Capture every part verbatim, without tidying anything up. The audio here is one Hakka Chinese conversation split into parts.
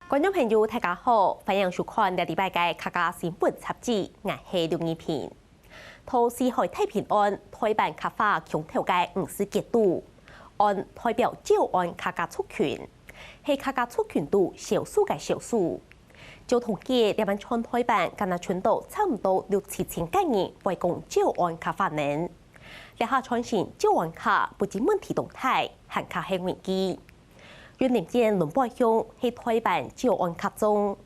觀眾朋友，大家好，歡迎收看這禮拜个客家新聞雜誌，𠊎係劉怡萍。到四海大平安，臺灣客話強調个五十幾度，安代表詔安客家族群，係客家族群肚少數个少數。照統計，這滿全臺灣干焦伸到差毋多六七千个人會講詔安客話呢。這下傳承詔安客不止問題當大，還較係危機。 雲林縣崙背鄉係臺灣詔安客庄，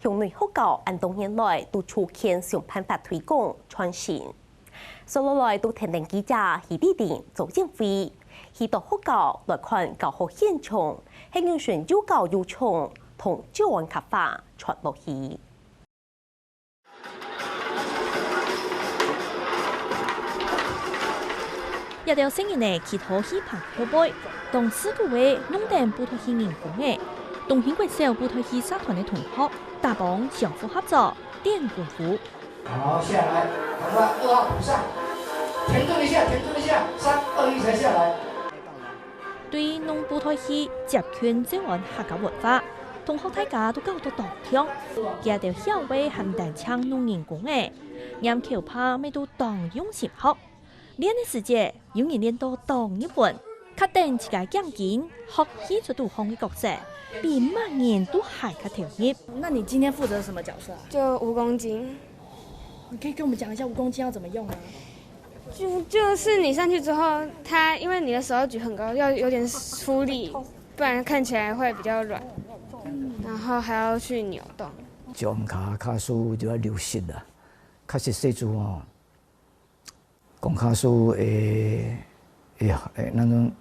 鄉內學校恁多年來都出現想辦法推廣傳承。紲落來都跈等記者去蒞臨做研會，去到學校來看教學現場，係有順有教有長，同詔安客話傳落去。 這兜細人仔企到戲棚後背，當自古个弄等布袋戲人公仔，東興國小布袋戲社團个同學，打幫相互合作，展功夫。好，下來，好了，二號補上，停頓一下，停頓一下，三二一才下來。 對弄布袋戲接近詔安客家文化，同學大家都搞到當暢。佢兜曉个還毋單淨弄人公仔，拈口拍乜都當用心學。練个時節，有人練到當入魂，較等自家鏡金，學戲齣肚項个角色，比麼人都還較投入。那你今天負責什麼角色啊？就蜈蚣精。你可以跟我們講一下蜈蚣精要怎麼用嗎？ 就就是你上去之後，它因為你的手要舉很高，要有點出力，不然看起來會比較軟，然後還要去扭動。講客客事就愛留神啦，確實細子吼，講客事會會會那種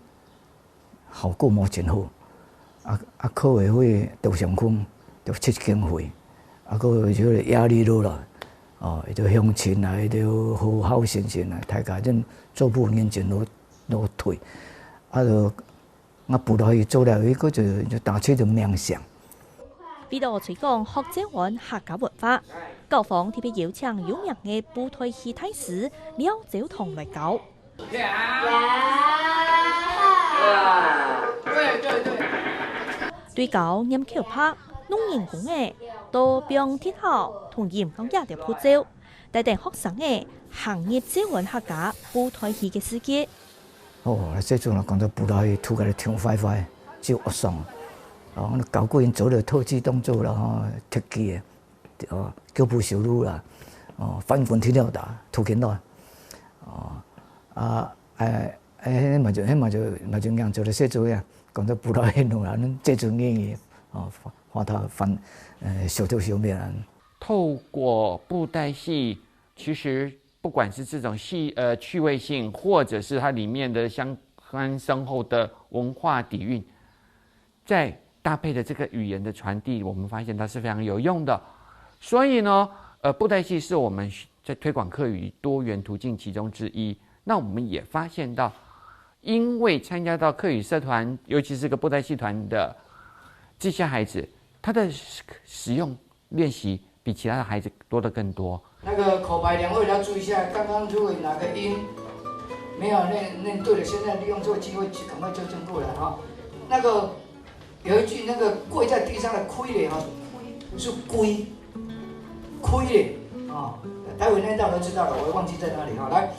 效果無真好。啊啊，考會會得傷風，得七經血，啊，閣有壓力落來，哦，佢兜鄉親啊，佢兜好好先生啊，大家真做毋認真落落退，啊，就啊，布袋戲做了，佢就就打出就名聲。為了推廣學詔安客家文化，校方特別邀請有名个布袋戲大師廖朝堂來教。 對教拈口拍、弄人公仔，到放特效同音樂這兜步驟，帶等學生仔行入詔安客家布袋戲个世界。哦，這陣啊，講到布袋戲，突然暢快快，就惡爽。哦，搞個人做了特技動作了吼，特技个。 哦，腳步修路啦，哦，翻滾踢尿打，突拳來，哦，啊，哎哎，迄嘛就迄嘛就嘛就硬做了細做呀，講到布袋戲啦，恁這種英語，哦，花他翻，呃，修頭修面啊。透过布袋戏，其实不管是这种戏呃趣味性，或者是它里面的相当深厚的文化底蕴， 再搭配的这个语言的传递，我们发现它是非常有用的。所以呢，呃，布袋戏是我们在推广客语多元途径其中之一。那我们也发现到，因为参加到客语社团，尤其是个布袋戏团的这些孩子，他的使使用练习比其他的孩子多得更多。那个口白两位要注意一下，刚刚如果哪个音没有念念对了，现在利用这个机会赶快纠正过来哈。那个有一句那个跪在地上的跪咧哈，是跪，跪咧啊，待会念到都知道了，我忘记在哪里哈。来，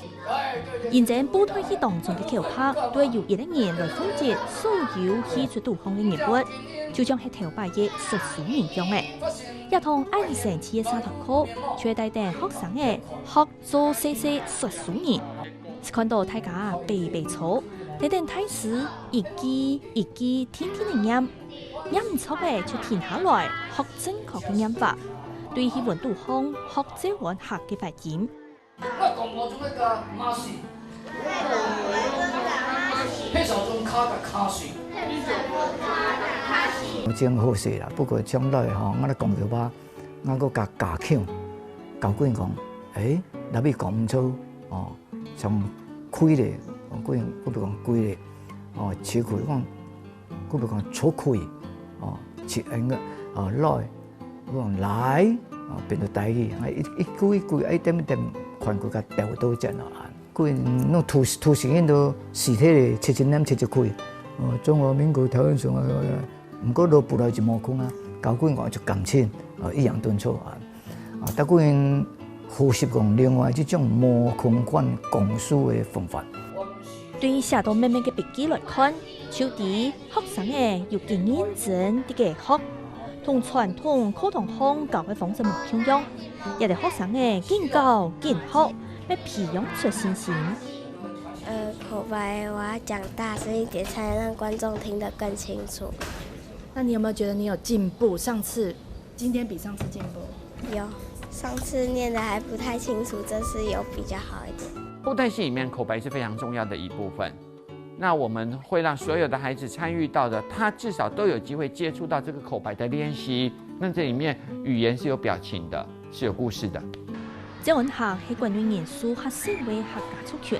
認真布袋戲當中个口白，都會有一個人來負責所有戲齣肚項个人物，就像係頭擺个說書人樣仔。這堂恁神奇个社團課，就係帶等學生仔學做細細說書人。看到大家排排坐，等等大師一句一句定定仔唸，唸毋著个就停下來學正確个唸法，對戲文肚項學詔安客个發音。 𠊎講無做个加馬死，彼首中卡个卡死。我真好勢啦，不過將來吼，𠊎來講个話，𠊎閣加加強，教佢講，誒，若你講毋著，哦，像開咧，講佢，我比如講開咧，哦，切開講， 佢會講出去，哦，去恁个，哦，來，佢講來，哦，變做台語，啊，一一句一句，一點一點，看佢个調到正落來。佢弄圖圖形印到屍體七十年七十開，哦，中華民國台灣省啊，毋過落布袋就無空啊。教佢講就感情，呃，抑揚頓挫啊。啊，逐個人學習講另外一種無仝款講書个方法。對寫到密密个筆記來看，就知學生仔有幾認真在該學，同傳統課堂項教个方式無共樣，這兜學生仔緊教緊學，愛培養出信心。呃，口白我要講大聲一點，才能讓觀眾聽得更清楚。那你有沒有覺得你有進步？上次，今天比上次進步？有，上次念的还不太清楚，这次有比较好一点。布袋戏里面口白是非常重要的一部分。那我们会让所有的孩子参与到的，他至少都有机会接触到这个口白的练习。那这里面语言是有表情的，是有故事的。詔安客係管理人數較少个客家族群，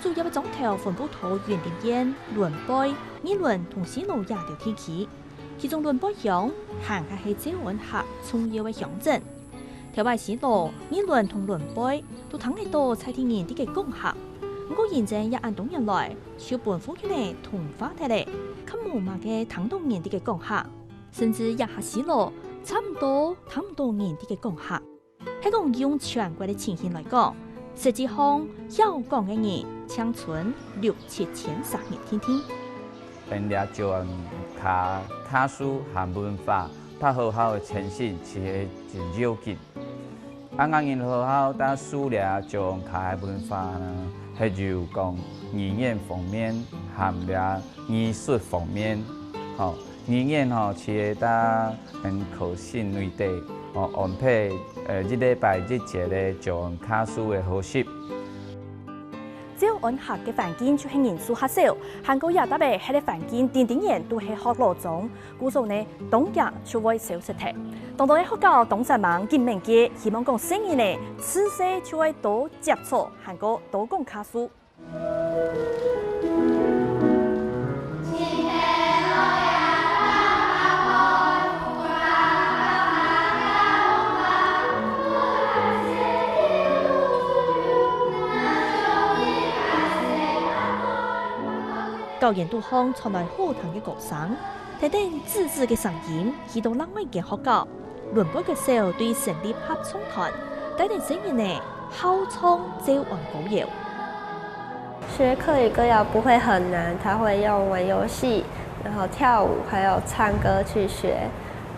主要个庄頭分布在雲林縣、崙背、二崙同西螺這兜地區。其中崙背鄉還較係詔安客重要个鄉鎮。頭擺西螺、二崙同崙背都聽得到在地人在該講客，毋過因為這恁多年來，就分附近仔同化忒了，較無麼个聽到人在該講客，甚至這下西螺差毋多聽毋到人在該講客。係講用全國个情形來講，實際上曉講个人淨賰六七千儕人定定。 𫣆這詔安客客事和文化，在學校个呈現就係真要緊。啊，𠊎人學校在樹立詔安客个文化呢，係有講語言方面，和這藝術方面，吼，語言吼，就係在𫣆課室內底，吼，安排呃一禮拜一節个詔安客事个學習。 詔安客个環境就係人數較少，還過這搭仔歇个環境定定仔都係學老莊，故所呢，當遽就會消失忒。當多个學校當煞猛緊愐計，希望講細人仔自細就會多接觸，還過多講客事。 校園肚項傳來好聽个歌聲，跈等吱吱个聲音，去到另外一間學校。崙背國小對成立合唱團，帶等細人仔好唱詔安歌謠。學客語歌謠不會很難，他會用玩遊戲，然後跳舞，還有唱歌去學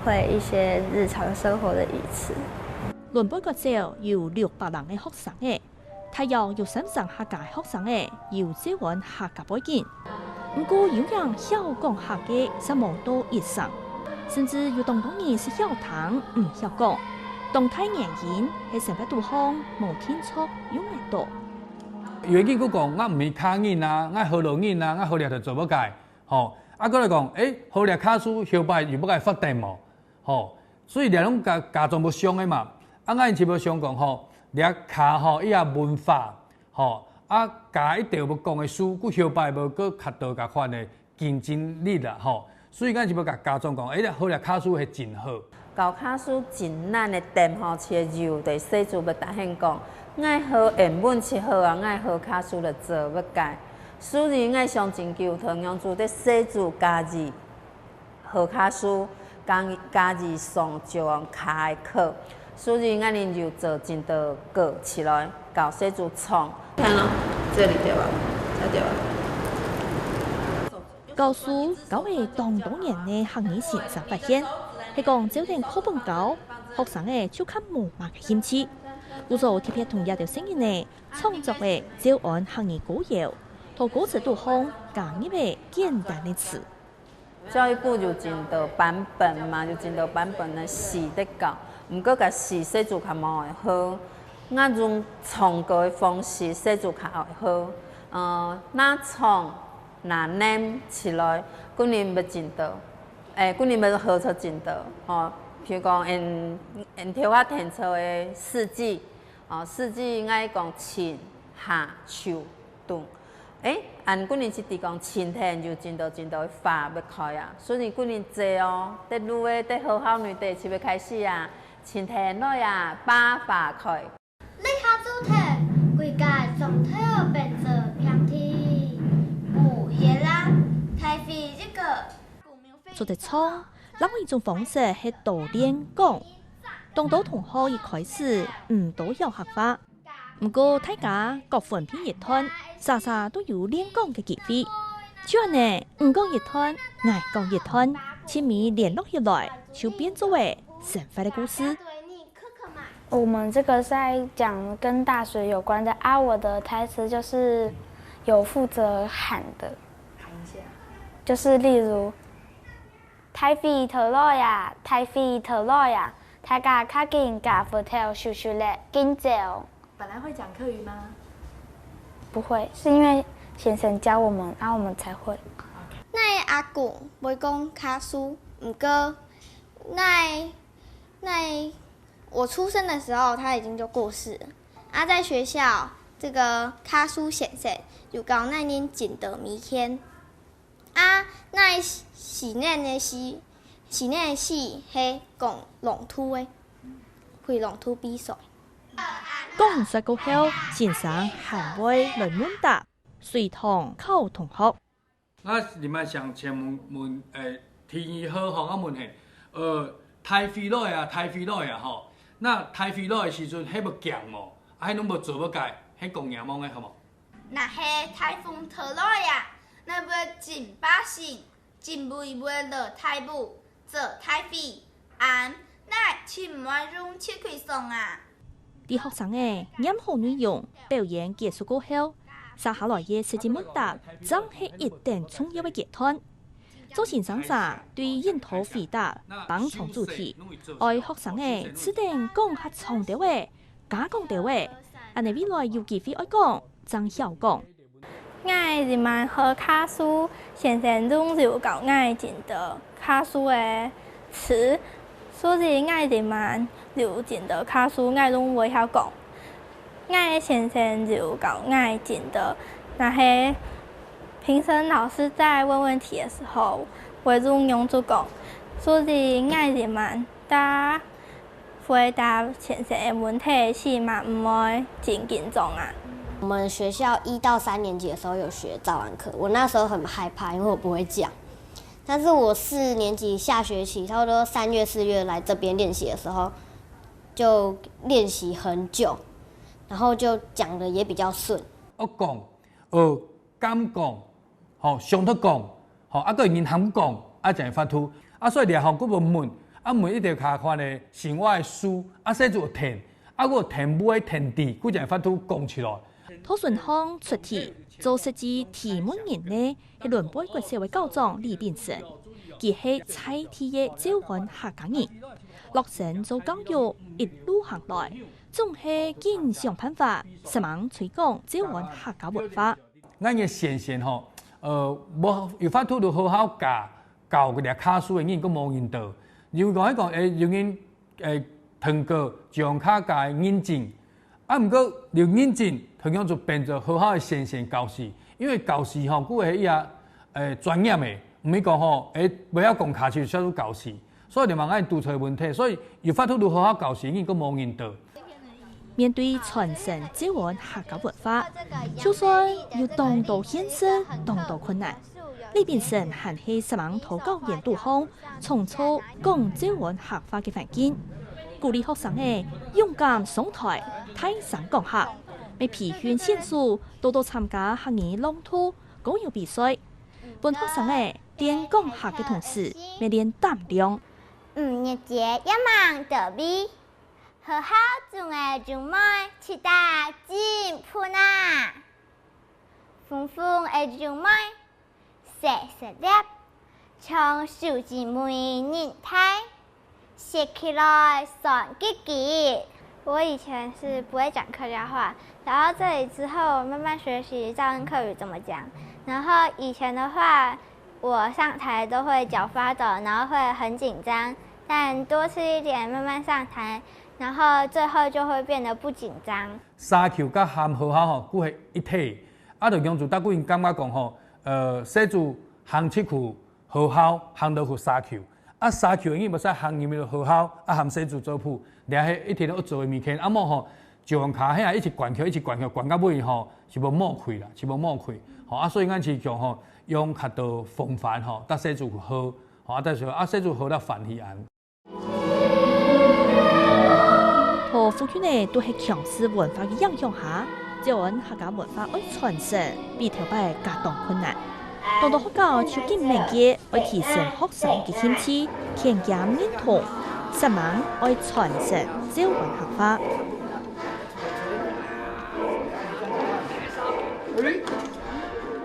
會一些日常生活的語詞。崙背國小有六百零个學生仔， 大約有三成客家學生仔有詔安客家背景，毋過有影曉講客个煞無到一成，甚至有當多人係曉聽毋曉講。當大原因係生活肚項無定著有愛到。有个人佢講，𠊎毋係客人啊，𠊎河洛人啊，𠊎河洛就做麼个？吼，啊，過來講，誒，河洛客事後擺有麼个發展無？吼，所以這攏家家長無想个嘛。啊，𠊎就無想講吼， 這客吼，佢个文化吼，啊，加一條要講个事，故後擺無過較多个款个競爭力啦吼。所以咱就要甲家長講，誒，好啦，客事係真好。教客事真難个點吼，就係有个細子要大聲講，𠊎好英文就好啊，𠊎好客事就做毋該。所以𠊎想盡久，同樣做得細子家己 好客事，家家己上上較个課，所以𠊎等有做真多个起來，教細子唱。看咯，這裡對吧？這對吧？教書教了當多年个客語先生發現，係講照等課本教，學生仔就較無麼个興趣。故所特別同這兜細人仔創作了詔安客語歌謠，在歌詞肚項加入了簡單个詞。 教育部有真多版本嘛，有真多版本个詩得教，毋過个詩細子較無愛好。𠊎用唱歌个方式，細子較愛好。呃，那唱那唸起來，可能會真多，誒，可能會好出真多。吼，譬如講，𫣆𫣆頭下聽著个四季，哦，四季愛講春夏秋冬。 誒，恁个人就知講春天有真多真多个花要開啊，所以个人知哦，在路个，在學校內底就要開始啊，春天來啊，百花開。這下秋天，歸个莊頭變做平地，無月亮，大飛一個。 做得唱，另外一種方式係多練講。當多同學一開始毋多曉客話，毋過大家各分配一段，儕儕都有練講个機會。就恁呢，你講一段，𠊎講一段，親密聯絡起來，就變做个生活个故事。我们这个是在讲跟大学有关的啊。我的台词就是有负责喊的，喊一下。就是例如大会到来啊，大会到来啊，大家赶紧甲佛头收收咧，紧走。本来会讲客语吗？不会，是因为先生教我们，然后我们才会。那阿公会讲客事，毋过那那我出生的时候他已经就过世了。啊，在学校这个客事先生有教那念真的每天。啊，那洗念的洗，洗念的洗是讲龙图的，会龙图比赛。講煞過後，先生還會來問答，隨堂考同學。 啊，你们想请问问，诶，第二号吼，啊问嘿，呃，大会來啊，大会來啊吼。那大会來的时阵，迄要行无？啊，迄拢无做要改，迄讲仰望个好无？那係台风到來啊，那會真百姓，真會會落大雨，做大会，俺那千萬用切開爽啊！ 在學生仔念好內容、表演結束過後，接下來个實際問答正係一等重要个階段。做先生者對引導回答、幫場主題，愛學生仔試等講較長兜仔、加講兜仔，恁仔未來有機會愛講，正曉講。 𠊎這滿學客事，先生攏有教𠊎真多客事个詞，所以𠊎這滿有真多客事𠊎攏會曉講。𠊎先生有教𠊎真多，若係評審老師在問問題个時候，會用仰子講，所以𠊎這滿答 回答先生个問題，起碼毋會真緊張啊。我们学校一到三年级的时候有学早安課，我那时候很害怕，因为我不会讲。但是我四年级下学期，差不多三月、四月来这边练习的时候，就练习很久，然后就讲的也比较顺。我讲，呃，敢讲，吼，想得讲，吼，啊个人肯讲，啊正有法度。啊所以咧吼，我问问，啊问一条卡款的生活的事，啊写做填，啊个填尾填底，佢正有法度讲出来。托顺芳出题，做实际提问人呢，係崙背國小个校長李炳生，佢係在地个詔安客家人，落成做教育一路行來，總係緊想辦法，煞猛推廣詔安客家文化。 𠊎个先生吼，呃，無有法度佇學校教教个客事个人，閣無人到。有講迄講，誒，有人誒通過上客家个認證，啊毋過有認證，同樣就變做學校个先生教師，因為教師吼，佢係一個誒專業个，毋係講吼，誒，毋曉講客就叫做教師。 所以你問𠊎堵著問題，所以有法度如何好教學，應該無人得。面對傳承詔安客家文化，就算有當多限制、當多困難，李炳生還係煞猛在教研肚項，創造講詔安客話个環境，鼓勵學生仔勇敢上台，大聲講客，乜培訓選手，多多參加客語朗讀、歌謠比賽，分學生仔 練講客个同時，乜練膽量。五月節要忙得味，學校中个中妹食得真噴啊！紅紅个中妹，細細粒，像手指尾恁大。 食起來酸激激。我以前是不会讲客家话，来到这里之后慢慢学习詔安客语怎么讲。然后以前的话，我上台都会脚发抖，然后会很紧张。但多吃一点，慢慢上台，然后最后就会变得不紧张。社區佮和學校吼，佢係一體，啊，就講就逐個人感覺講吼，呃，細子行出去學校，行到去社區， 啊，社區个人會使行入去學校，啊，和細子做伙，這係一定愛做个物件。啊，無吼，就用跤遐一直灌去，一直灌去，灌到尾吼，是無無開啦，是無無開。吼，啊，所以咱是講吼，用較多風範吼，搭細子去學，吼，啊，但是啊，細子好了歡喜恁。在附近个都係強勢文化个影響下，詔安客家文化愛傳承，比頭擺加當困難。當多學校就緊愐个愛提升學生个興趣，牽家認同，煞猛愛傳承詔安客話。